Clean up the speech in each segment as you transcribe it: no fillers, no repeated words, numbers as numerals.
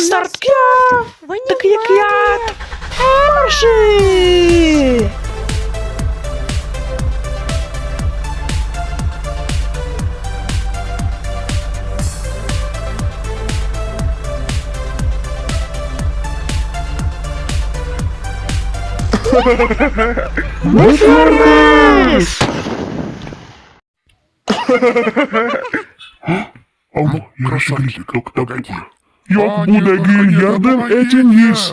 Startqa tıqyıqyat qarşı! Başlarmız! Yoq, bu degil, yardım etiñiz!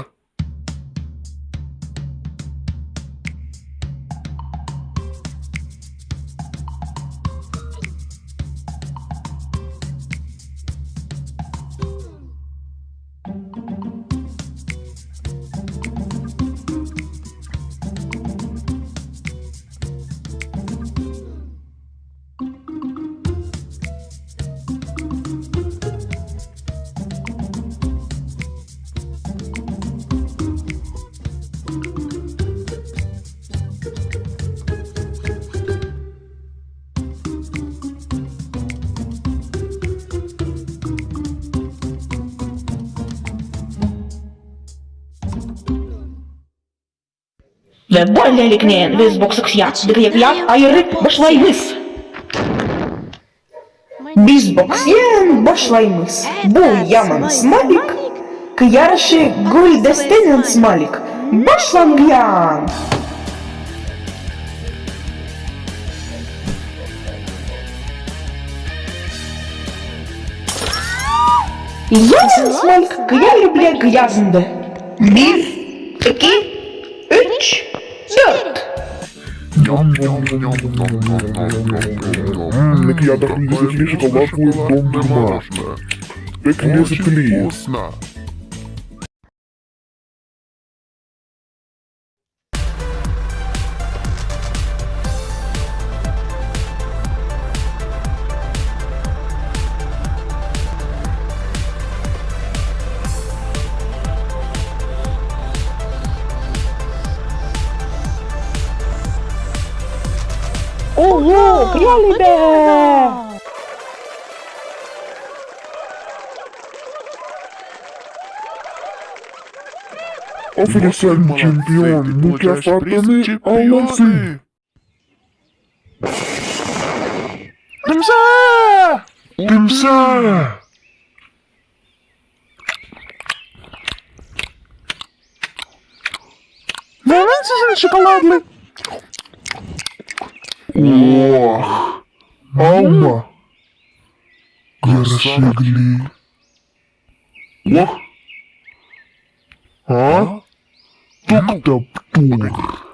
Ve böyleliknen biz boksıqsiyat dıqyıqyat ayırıp başlaymız. Biz boksyen başlaymız. Bu yaman smalik, kıyarışı güldestenen smalik. Başlanğan! Yaman smalik kıyar bile kıyazındı. Bir, eki, üç, dört. Lezzetli şokoladlı dondurma. Pek lezzetli. Oğlu, Qıyali be! Aferin sen çempion, mukâfatını alasıñ. Timsah! Timsah! Neden sizin şokoladlı? Oh! Alma! Yaraşıqlı. Oh! A? Toqtap tur.